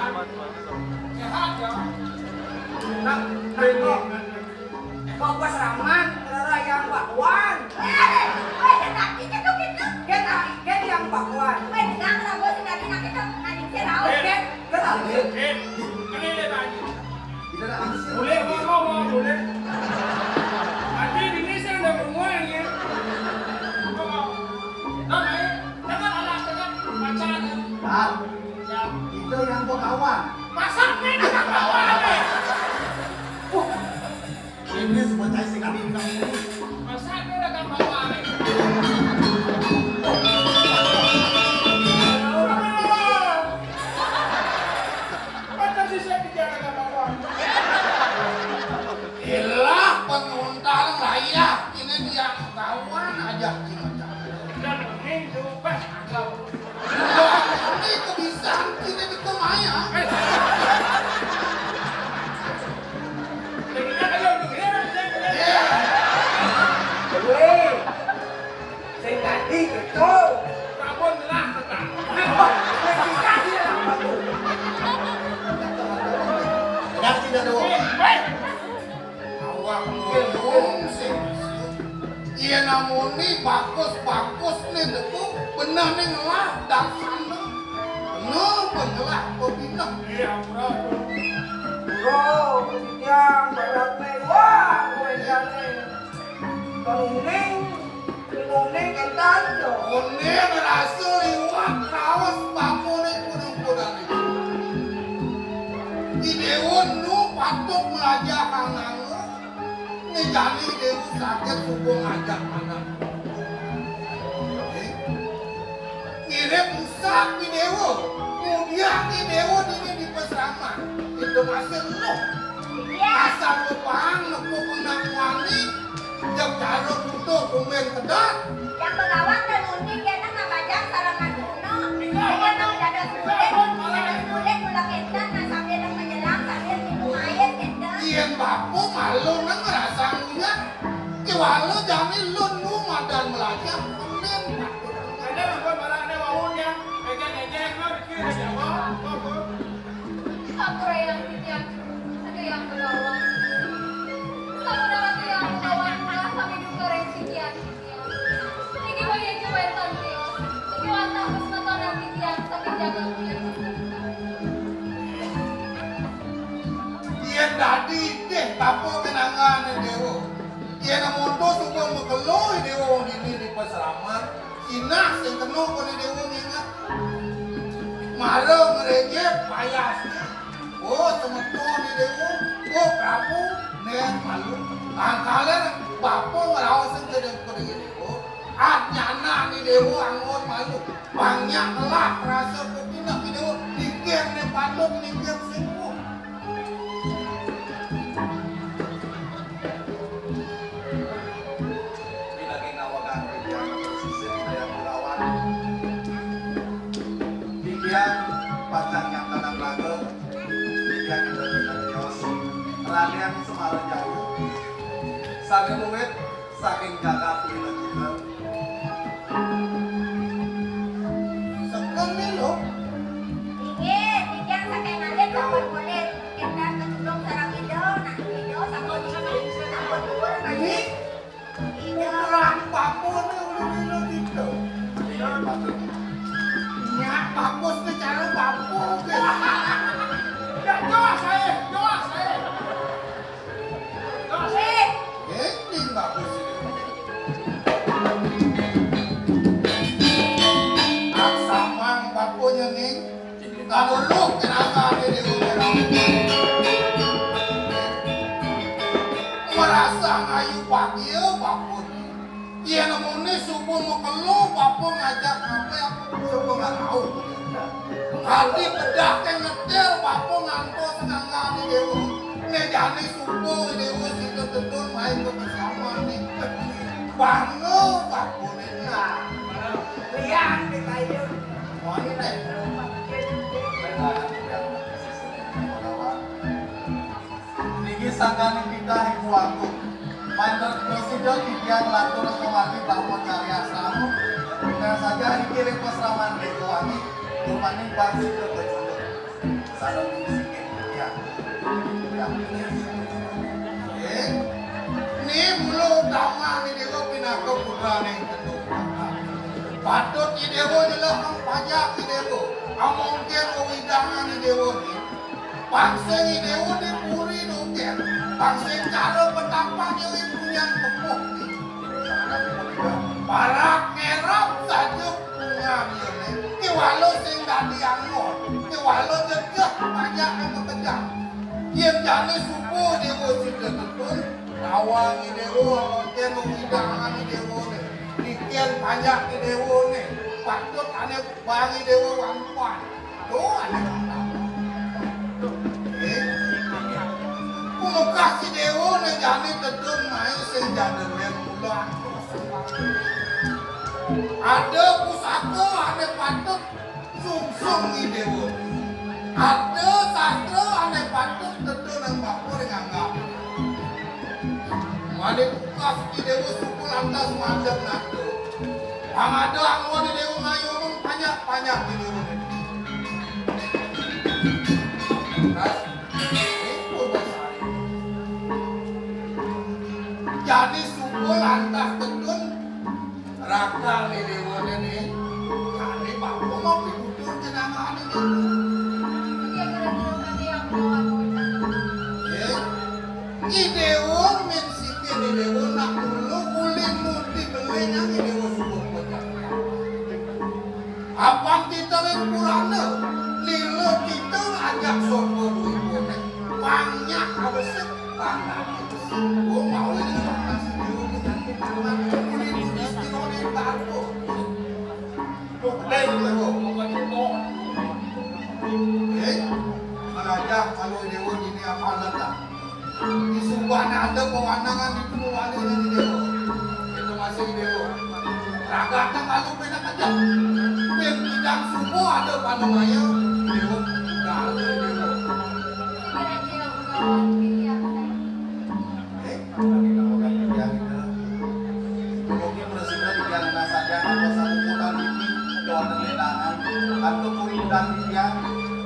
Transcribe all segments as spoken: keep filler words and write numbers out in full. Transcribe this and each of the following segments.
Sehat ya. Nah, nah, kok, kok pas raman, rara yang bakwan. Eh, eh, tadi gitu, gitu. Kan, kan yang bakwan. Eh, bilang lah, gua sih tadi nak itu, tadi saya tahu. Eh, kan, kan, eh, ini dia tanya. Boleh ngomong, boleh. Tapi ini saya udah berumur ya. Ngomong. Nah, eh, jangan anak, jangan pacaran. Ah, ya. Itu yang gua kawan. Masa ini ada kawan, eh? Wah, ini semua cai sing kami bilang ini. Masa ini ada kawan, eh? Masa sih saya bicara ada kawan? Ilah, penguntal layah, ini dia kawan aja cuma cakep. Dan ini juga agak. Wah, ini kebiasaan kita di Kemaya. Eh. Jadi kan ayo dulu ya. Iya. Weh. Sing tadi gitu. Rabon lah tetap. Wah, weh, kita dia apa tuh? Enggak, tidak dong. Eh, eh. Awak ngomong sih. Iya namuni bagus-bagus nih debu. Bener nih ngelah dasarnya. Bener, bener lah, kok pindah. Iya, bro. Bro, yang berat nih. Wah, gue jane. Kuning, kuning entan yo. Kuning rasa liwat raos bakune kuning-kuning. Di Dewa nu patut melajah kangen. Nih jani Dewa sakit subuh ngajak anak. Eh? Ngirim usah di Dewa. Kemudian di Dewa ini di pesraman. Itu masih lu. Iya. Asal lu paham, nepuk anak wani. Jam jarum itu tumben kedat. Yang begawan dan unik ya, nang ngabajang sarangan kuno. Iya, nang dada sulit, dada sulit, mula kendan, nah, sambil nang menyelam, sambil minum air, kendan. Yen bapu malu nang ngerasa ngunyah. Ki walu jani lun nu madan melajah, pemen patut. Ada nang barang ada wawunya, ejek-ejek, ngerti aja, wah, wah, wah. Sampurasun titiang, titiang Begawan. Sampurasun titiang Begawan, kami duka ring titiang, titiang. Niki wayah juwai titiang. Niki wantah semeton titiang saking jagat titiang. Yen dadi deh bapa kenangan Dewa. Yen amonto suba makelo Dewa wong dini di pasraman. Sinah sing kena kone Dewa nginget. Mara ngrejep payasne. Oh, semeton ni Dewa. Oh, Prabu, nen malu. Angkale bapa ngraos sing kene kone Dewa. At nyana ni Dewa anggon malu. Banyak lah rasa kepindah ni Dewa. Ningkir ni patut, ningkir simpuh. Pinagi ngawagan titiang pesisir titiang Begawan. Titiang pacang nyangkanan raga, titiang indah-indah tios, Raden Semara Jaya. Sané luwih saking jagat Winecita. Seken nih, lho. Inggih, titiang saking alit sampun mulih. Kénten kecundung sareng Ida, nah Ida sampun, sampun dhuwur, Mas. Ini Ida. Putrang bapa né ulih-ulih Ida. Iya, Pak. Nyak bagus né cara bapa. Ya, jelas ae, jelas ae. Jelas ae. Eh, ini bagus ini. Aksamang bapanya ning. Kaluluh kenapa ada di rumah. Merasa ngayu bahagia bapun. Iya nemune subuh mekelu bapa ngajak ngape aku coba nggak tahu. Hati bedah ke ngetil bapa ngantos ngangani dewa. Ne jani subuh dewa sida tetun main ke bersama ni. Bangga bapun ini. Liang di kayu. Niki sangkaning titah Ibu Agung. Manten prasida titiang latur kemari bahwa karya samu. Dan saja iki ring pasraman Ibu Wangi, dumaning bangsa Bajuluk. Ya. Ya. Eh, ni mula utama ni Déwa pinaka putrané Tetuh. Patut I Déwa nyelehang pajak I Déwa. Amongkén wewidangan I Déwa ni. Pang sing I Déwa di puri dogén. Pang sing cara petapan nyai punyan pepuh ni. Parak ngerap saja bunga biané. Kéwala sing dadi anggon. Kéwala jejeh pajak nang makejang. Yén jani suba Déwa sida tetun, nawang I Déwa, amongkén wewidangan I Déwa né. Niken pajak I Déwa né. Patut ané bang I Déwa wangkuan. Tuh, ané wangkuan. Eh, kumekas I Déwa né jani tetun mai sing jademén pulang. Ada pusaka ané patut sungsung I Déwa. Ada sastra ané patut tetun nang bapa ring anggap. Mane tugas I Déwa suku lantas madeg nata. Pang ada anggon I Déwa ngayunang panjak-panjak I Déwa. Lantas, ipun basari. Jani suku lantas tetun Rakal né déwané né, jani bapa mah pitutur jenengané né. Nggih. I déwa min sikin I déwa nak dulu ulin muti beling I déwa subuh pecah. Apan kita ring purana, lila kita ajak sapa duwé bonek, panyak abesik, panyak abesik. Gua mau ini ngasih dulu, kita ini taman, ini tuh istilah ini baru. Tuh, gede gitu, gua. Eh, kalau aja, kalau dewa ini apa nggak tahu. Di subané ada pewanangan di Gunung Wali ini, Déwa. Itu masih Déwa. Ragate malu beda kejam. Bin bidang subuh ada panemaya, Déwa. Gale, Déwa. Eh, lagi kamu kan kerja gitu. Pokoknya bersihnya di jalan saja, kalau satu kota ini, jangan lelangan. Atau kuring dan dia,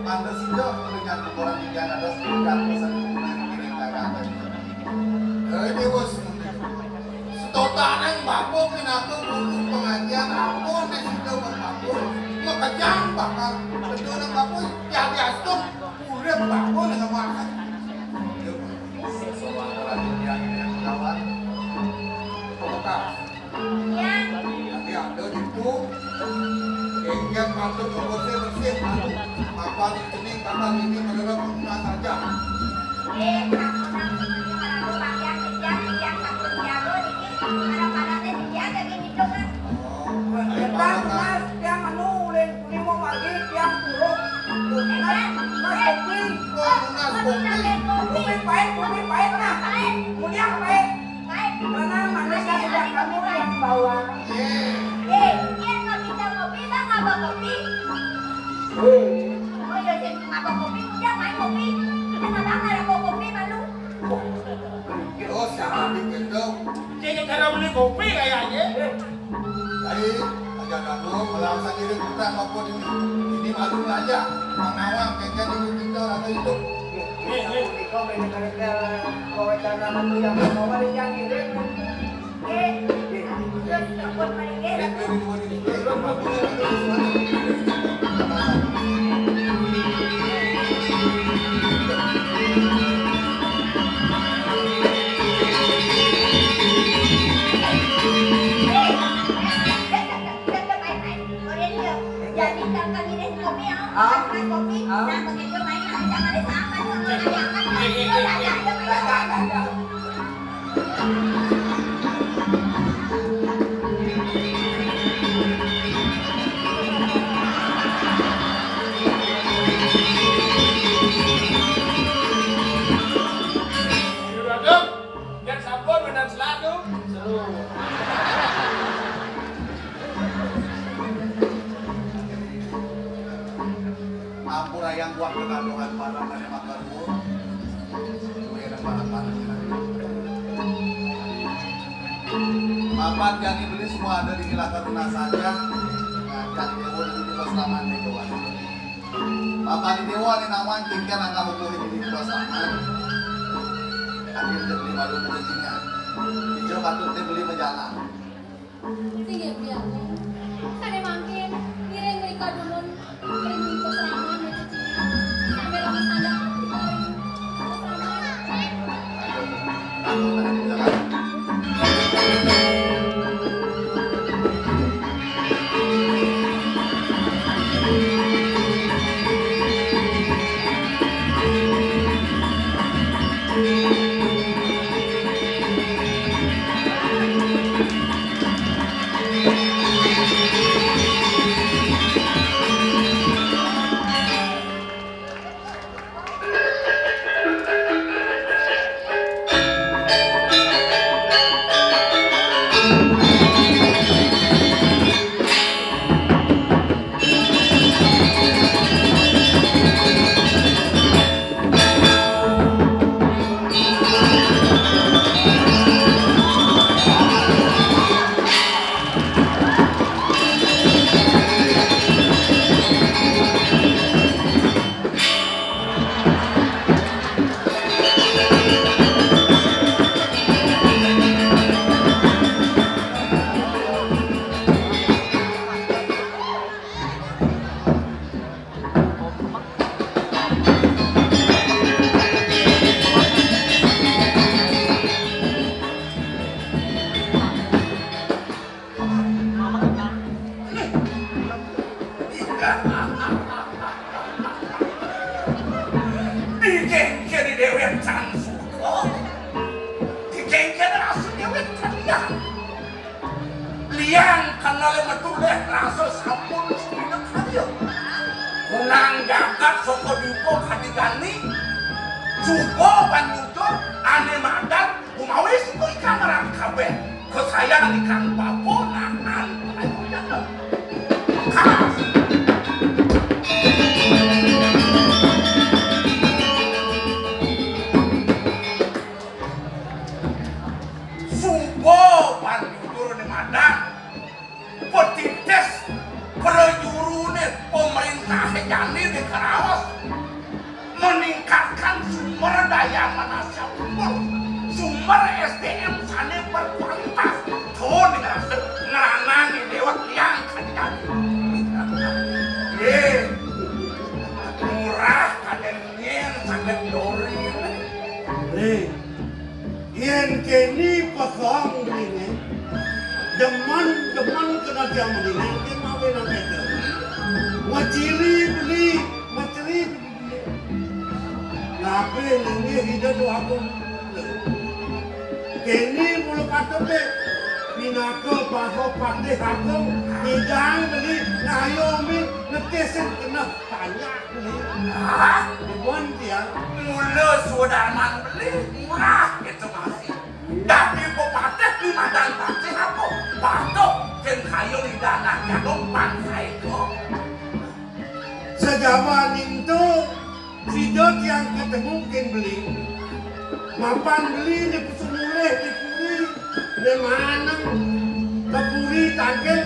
mangga sida, kerja kotoran di jalan, ada sepeda, pesan, kuring, kiri, kanan. Eh, Déwa Semudi. Setotaning bapa pinaka guru pengajian apa nek sida berlaku makejang bakal kedua bapa jadi astun urip bapa dengan makan. Soal orang yang kawan. Apakah? Ya. Nanti ada itu. Enggan patut bersih-bersih, malu. Mapan cening, mapan ini, menurut guna saja. Eh, aku nak menunjukkan aku pakaian kerja, kerja satu jago, ini. Kadang-kadang dia kerja, jadi gitu, kan. Oh, hebat, Mas. Tiang anu, ulin, ulin mau magi, tiang turun. Tuh, Mas, Mas, kopi. Oh, Mas, kopi. Kopi pahit, kopi pahit, nah. Pahit. Kemudian pahit. Baik. Mana manis sudah kamu yang bawa? Eh, dia nggak minta kopi, bang, nggak bawa kopi. Eh. Oh iya, dia nggak bawa kopi, udah main kopi. Kita nggak bakal ada bawa kopi, malu. Oh, siapa bikin dong? Dia cara beli kopi kayaknya. Jadi, aja kamu, kalau saya kirim putra maupun ini, ini malu aja. Mang Nawang, kengken ini kita atau itu. Nih, nih. Kau main gara-gara bawa cara itu yang bawa di yang ini. Eh, terus telepon paling dia. Jadi, kalau kami deh kopi, ya. Ah? Kopi. Ah? Nah, begitu main, jangan ada sama, jangan ada yang makan. Ayo, ayo, ayo, ayo. Aduh, aduh. Yang sampun benar selatu. Seru. Ampura yang buat kegaduhan para kane makan. Duwe ada para-para. Papan jani beli semua ada di Gila Karuna saja. Ngajak dewa di Gila Selamat itu. Abani Déwa né nawang kénkén angga ubuh di pasrangan. Adi ento beli malu kucingan. Ijo patut dibeli majalan. Inggih, Biang. Sané mangkin, ngiring mrika dumun ring pasrangan macicingan. Sambil lamun sandang ati ring pasrangan. Digéngkén déwék can suka. Digéngkén rasa déwék can liang. Liang kenal metu léh rasa sampun suwina karya. Kunang jagat saka dipa kadi jani. Suba ban mujur ané madan Kumawis ku ikang ngrang kabéh, kasayang ikang bapa nahan ayu jana. Kas. Suba ban jujur né madan. Patitis prajuruné pamréntahé jani dikaraos meningkatkan sumber daya manusia unggul, sumber S D M sané berkualitas. Tuh ning rasa ngranang déwék liang kadi jani. Yé, murah kadén nyén saged dori. Nih, yén kéné pekeng beliné, demen-demen kena tiang beliné, yén mawinan kéto. Macili beli, macili beli. Napi nengih Ida Déwa Agung? Kéné mula patut dé, pinaka Baha Patih Agung, ngidang beli, ngayomi, netisin keneh panjak. Hah? Nuwun tiang. Mula swadarman beli murah kéto masih. Dadi pepatih di madan patih apa? Patuh sing kayun Ida Anak Jagung pan saéko. Sajabaning to, sida tiang katemu kin beli. Mapan beli di pesu mulih di puri, di maneng ka puri tangkil.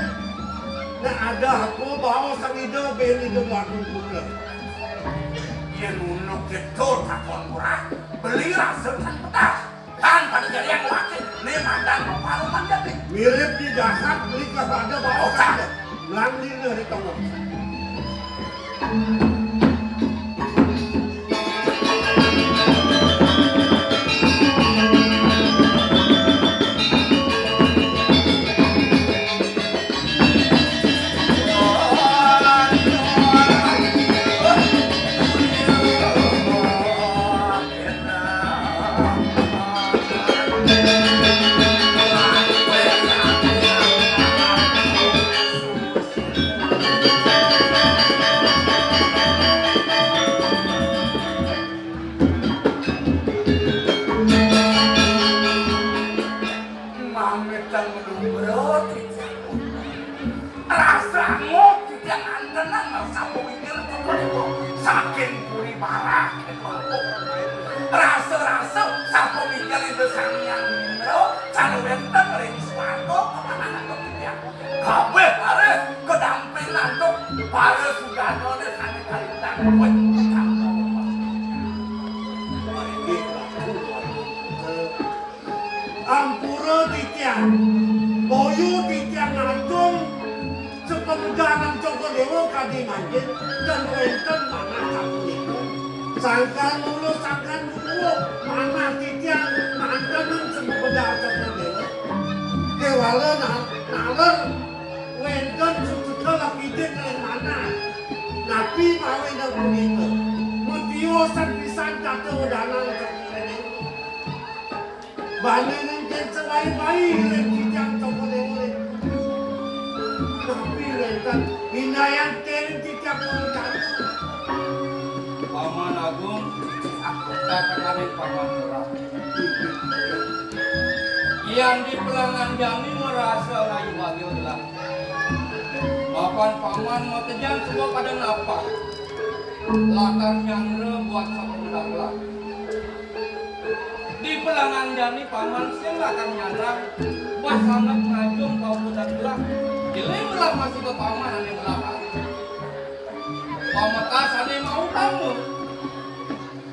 Nek ada apa baos sang Ida, ben Ida bakul kula. Yén unduk kéto takon murah, beli rasa tan pedas. Tan pada jari yang laki, né madan paruman jati. Mirip di dahat, beli ka pada baos. Otak. Lang lila di tengah. Mamitang lumrot. Rasa angot titiang antenan sampun mikir tepuk saking puri barak. Rasa-rasa sampun mikir Ida Sang Hyang Indra, cara wénten ring swarga, kemanangan titiang. Kabéh raris kadamping antuk para sujatane sane kalintang. Wah, tambah. Ampura titiang, boya titiang ngajeng sapamedanan Cokor Dewa kadi mangkin, ten wenten manah sapunika. Sangkan mula, sangkan mula, manah titiang ngantenang sapamedanan Cokor Dewa. Kéwala na-, naler wenten susuka lapidik ring manah. Napi mawinan punika? Matiosan pisan tata wedanan Cokor Dewa. Bani nengken sabai-bai ring titiang Cokor Dewa. Napi wenten indayang ten titiang Paman Agung? Paman Agung, tatapaning Paman Lurah. Yan di pelengan jani marasa rayu bagia gelah. Mapan Paman makejang suba pada napak. Lakar nyandra buat sapamedanan gelah. Di pelengan jani Paman sing lakar nyandra, buat sanget ngajeng paukudan gelah. Iling gelah masih ka Paman ané ngelah. Pamekas ané mautama.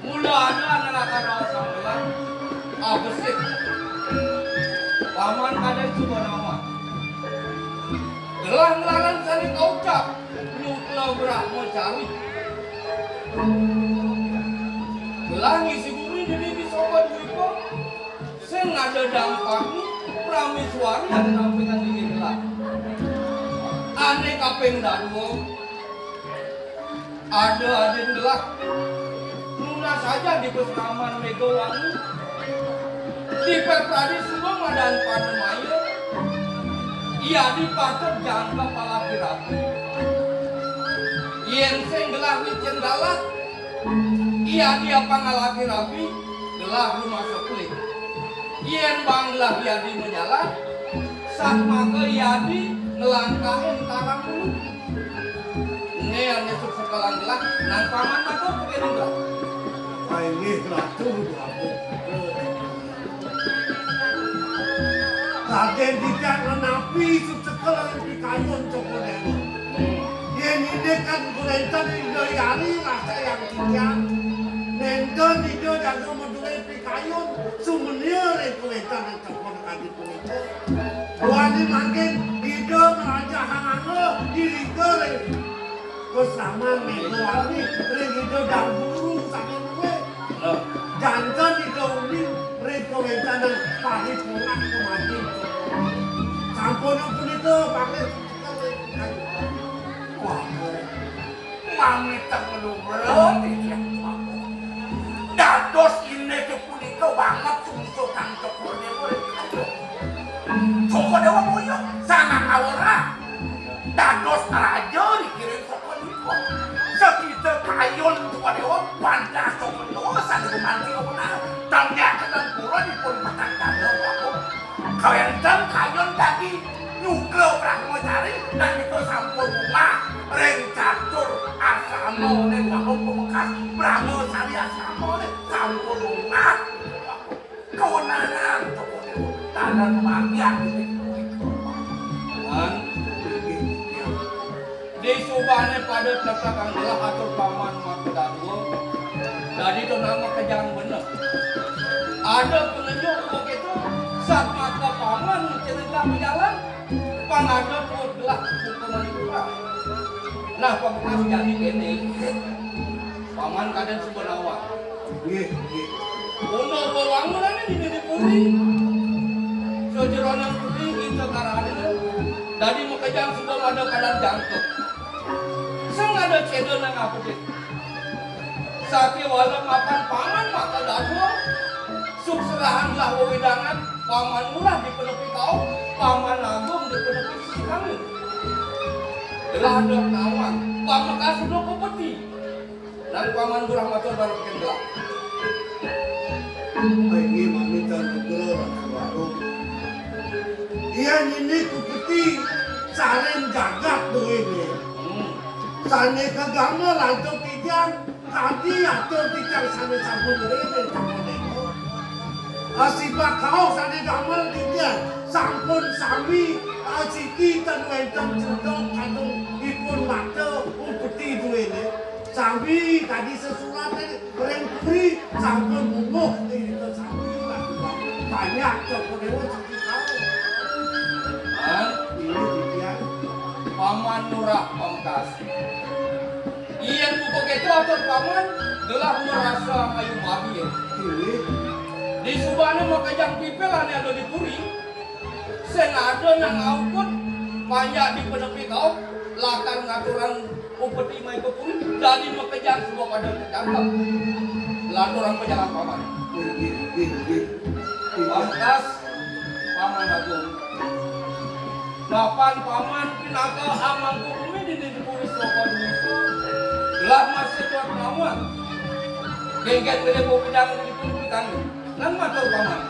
Mula ada ané lakar raosang gelah, abesik. Paman kadén suba nawang. Gelah nglarang sané kaucap, nyukla brahmacari. Gelah ngisi gumi dini di Soba Dwipa, sing ada dampakné praméswari ané nampéngang dini gelah. Ané kaping dadua, ada adin gelah. Nunas saja di pasraman Megawangi. Di pepradé suba madan Panamaya. Yadi patut jangkep alaki rabi. Yén sing gelah licin galah, yadi apang alaki rabi, gelah rumasa pelit. Yén bang gelah yadi majalan, satmaka yadi nglangkahin tarang dulu. Né ané suksekelang gelah, nang Paman matur kéné gelah. Inggih Ratu, Ratu. Radén Didang nenapi sukseka lan pikayun Cokor Dewa. Yén indik kan kurénten Ida Hyang Widhi rasa yang titiang. Nénten Ida jaga madué pikayun, sumenia ring kurénten Cokor Dewa. Duaning mangkin Ida ngrajahang angga irika ring pasraman Megawati ring Ida Dang Guru saking luih. Heh. Janten Ida uning ring kawéntenan paripurna kemawon. Sampunang punika, panggih. Wah. Mamiteng lugra titiang Prabu. Dados indiké punika banget sungsutang Cokor Dewa ring kayu. Cokor Dewa boya sangang awera. Dados raja ring kiring Cokor Dewa. Sakita kayun Cokor Dewa, wantah Cokor Dewa sané gumanti kawenang. Tangga ketempura dipun patang dada, Prabu. Kawénten kayun daging nyukla brahmacari, dan nika sampun bungah ring catur asramané Wagung Pamekas, brahmacari asramané sampun bungah. Kewenangan Cokor Dewa, taler margiang ing punika. Wan. Disubané pada tetekan gelah atur Paman makadadua, dadi to nama kejang bener. Ada pengenyuk begitu, satmaka Paman cerita berjalan, pang ada tuut gelah hukuman Tuhan. Nah, pamungkas jani kéné, Paman kadén suba nawang. Nggih, nggih. Unduk bawangunané dini di puri. Sajeroning puri kita karana dadi makejang suba mada kadén jangkep. Sing ada céda nang apa, Dik? Sakéwala mapan Paman makadadua, sukserahan gelah wewidangan, Paman Lurah dipenepi kauh, Paman Agung dipenepi sisikangan. Gelah dok nawang, pamekas dok pepeti. Lan Paman Lurah matur baraken gelah. Inggih, mamitang nugra, Ratu Agung. Yén indik upeti sareng jagat duéné. Hmm. Sané kagamel antuk titiang, kadi atur titiang sané sampun ngiring ring Cokor Dewa. Asipat kauh sané damel titiang, sampun sami, ah, siki ten wénten cedok kadung ipun mata upeti duéné. Sami kadi sesurat ring puri sampun mungguh irika sami. Banyak Cokor Dewa sami tahu. Hah? Ini titiang. Paman Lurah Pamungkas. Yén buka kéto atur paman, gelah marasa ayu mabie. Inggih. Disubané makejang pipil ané ada di puri, sing ada nang aukut, panjak di panepi kauh, lakar ngaturang upeti mai ka puri, dadi makejang suba pada kacangkep. Lanturang pajalan paman. Inggih, inggih, inggih. Pamungkas, Paman Agung. Mapan paman pinaka amangku bumi di diri puri sopan nika. Gelah masih kuat lawan. Genggen gede bumi jangan dipun kami. Nang matur paman.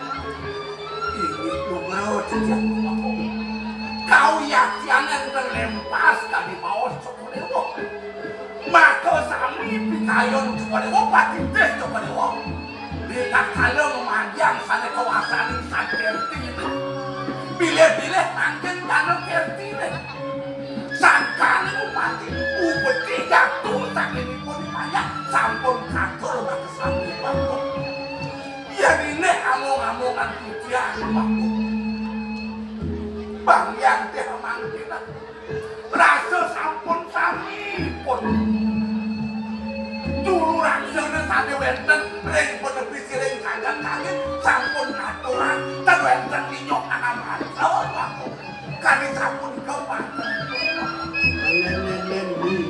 Inggih Nugroho, titiang Nugroho. Kau yaktianan terlempas kami maos Cokor Dewa. Maka sami pikayun Cokor Dewa, patitih Cokor Dewa. Ritatkala mamargiang sané kawasaning Sang Kerti, bilih-bilih mangkin dana Kertiné. Sangkaning upati, upeti jatuh saking ipun panjak, sampun katur makasami. Yén iné among-amongan titiang, Pak. Bang Yanti mangkin. Rasa sampun sami pun. Juru raksana sané wénten ring panepi siring kagak kagit sampun ngaturang, tan wénten linyok nang amarga. Kadi sapunika mangkin. Lén, lén, lén, di.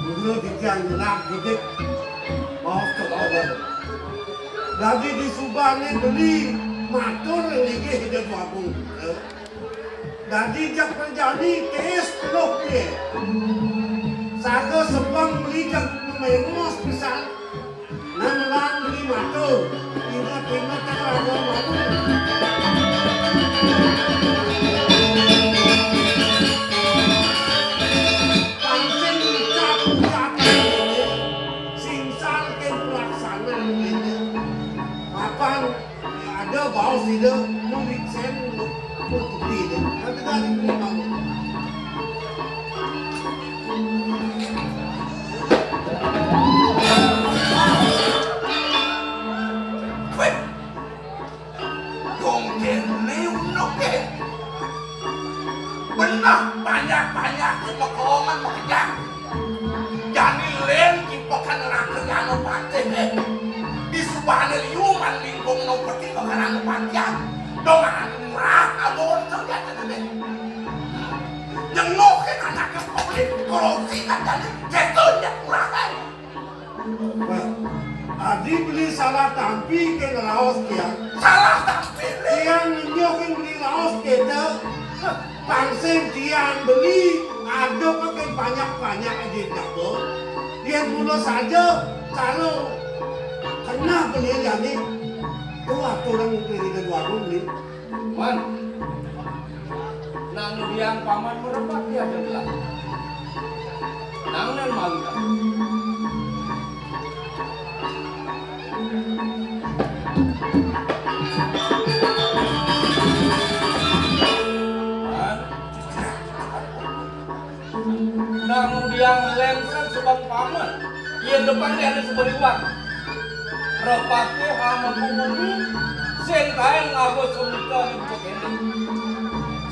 Mula titiang nyenak gidik. Maos kepada. Dadi disubané beli matur linggih Ida Dwagung. Dadi jak prajani tiis teluh piye. Saga sebeng beli jak mengos pisan. Nang lan beli matur. Ingat-ingat tak ada malu. Pancing ucap ucap ini. Singsan ken pelaksanaan ini. Mapan ada baos ida, nu riksen, nu, nu putih ida. Nanti dari beli malu. Weh, dong kene unuke. Benah banyak-banyak mekongan makejang. Jani lén kipekan raka Janapatih, eh. Di subane liu man lingkung no peti bakaran patian. Dong murah abon kerja tadi. Nyengokin anaknya publik, korupsi kan jani, jatuh nyak murah kan. Wah, adi beli salah tampi ke ngeraos tiang. Salah tampi, Bli. Tiang ngenjokin beli raos kita. Pangsing tiang beli, ada pakai banyak-banyak aja jago. Dia mula saja, kalau kena beli jani. Tu aturan beli dan warung beli. Man, nang diang paman merebak dia adalah nang nan malu dah. Man, Nang diang lengser subang paman, yen depan dia ada seberiwang. Repake ha mengku bumi, sing kaen ngaba sumika di bukit ini.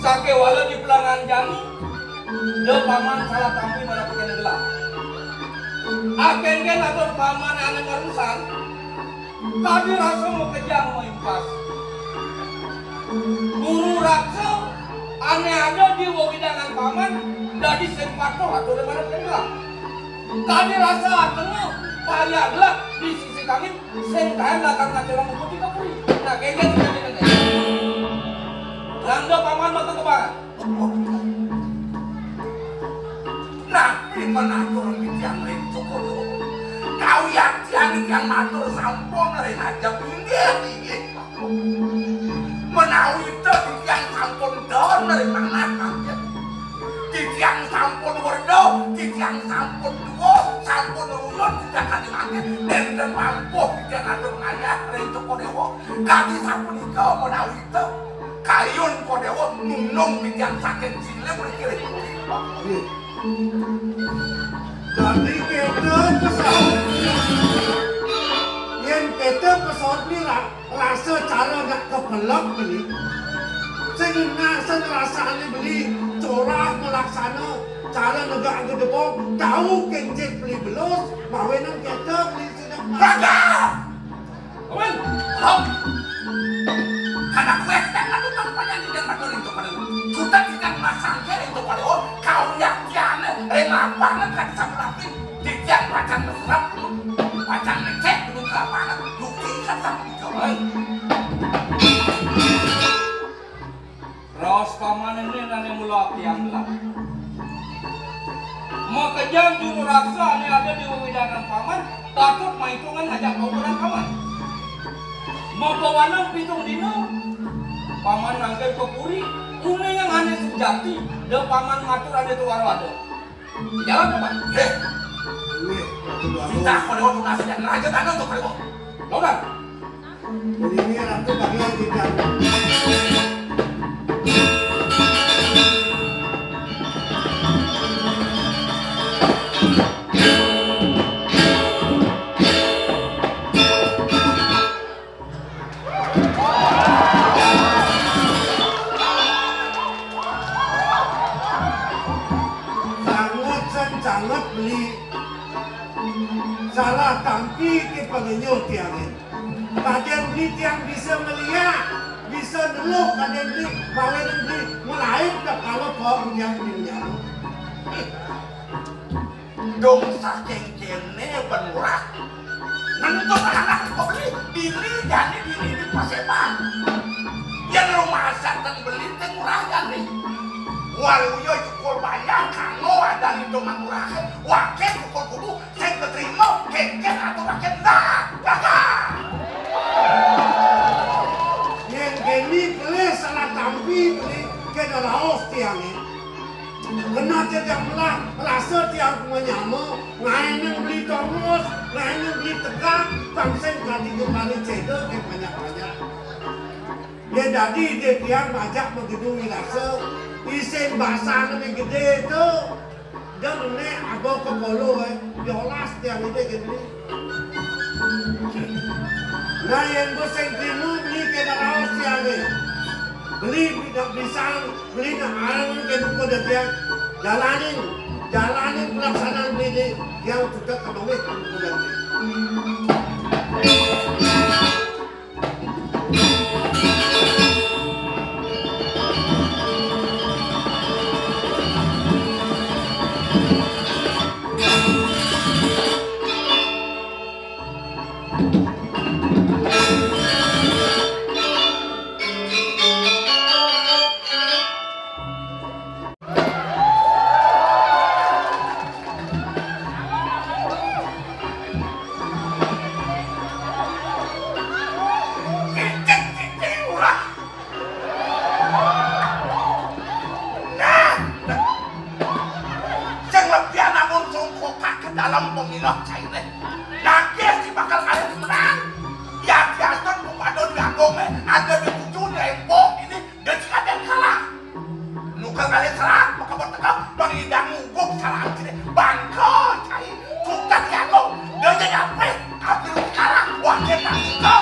Sake wala di pelangan jani, de paman salah tampi mana pekan gelap. Aken ken atur paman ane marusan, Kadi rasa makejang maimpas. Guru raksa ane ada di wewidangan paman dadi sing patuh atur marep tenggelam. Kadi rasa atengah payah gelap di sisi kami sing kaen lakar ngaturang bukti kapuri. Nah, kengken kengken. Langga paman mata kebaran. Napi menatur titiang ring Cokor Dewa? Kawiyatian titiang matur sampun ring ajeng inggih, inggih. Menawi ta titiang sampun don ring manah mangkin. Titiang sampun werda, titiang sampun tua, sampun ruyun titiang kadi mangkin. Nenten mampuh titiang atur ngayah ring Cokor Dewa. Kadi sapunika menawi ta Kayun Kodewa nunung titiang saking silih mriki ring puri. Dadi ké Pesawat. Yén kéto pesawat beli ra-, rasa cara nak kepelek beli. Sing nak sing rasané beli corah melaksana cara negak gedebong, tahu kencit beli belus, mawinan kéto beli sidak. Raga! Paman! Hop! Anak wéh, kan aku kan panjang di dalam batu rintu pada. Kita kita masang ke rintu pada. Oh, kau yakin, rela banget kan sama lapin. Titiang pacang mesra, pacang ngecek, belum ke lapangan, bukti kan sama di kamar. Raos paman ené nané mula tiang gelah. Makejang juru raksa ané ada di wewidangan paman, patut maitungan ngajak paukuran paman. Mapawanang pitung dina, paman nangkil ka puri, uningang ané sujati, da paman matur ané tuara ada. Jalan, Paman. Héh. Wih, Ratu Bagus. Kita kalau waktu nasi dan raja tanah tuh kalau. Lawan. Ini Ratu Bagus kita. Sanget sen sanget beli. Salah tampi ké pangenyuh tiangé. Kadén beli tiang bisa ngeliak, bisa neluk kadén beli, malah beli ngelain dah kalau kau tiang beli. Dong saking kéné ben murah. Nentut anak kok beli, bini jani bini di paseban. Yén rumah santén beli té murah jani. Waluya cukur banyak kanggo ada itu murah. Waké cukur kudu sing keterima kékén atau waké ndak. Raga. Yén kéné pelih salah tampi pelih ké raos tiangé. Kena tiang melah, rasa tiang pemanyama, ngaénang beli tongos, ngaénang beli tegak, pang sing kadi kembali cedok ké banyak-banyak. Ya dadi dia tiang ngajak begitu rasa, isin basang ni gedé tu. Dan né abah ke polo, eh, diolas tiang gedé gedé. Nah, yang gue sing timu beli ké raos tiangé. Beli tidak bisa, beli nak arang ké buku dia. Jalanin, jalanin pelaksanaan beli ini yang sudah kebangit buku dia. Sing lebih namun sungkuk ke dalam pemilah cairnya. Nanti si bakal kalian menang. Ya biasa bukan di agung, eh, ada di ujung rembok ini. Dia sing kadén kalah. Nuker kali serang, maka bertekap, pengidang nguguk, salah kiri, bangko, cai, tukang yano, dia jadi apa? Tapi lu sekarang, wah, dia tak suka.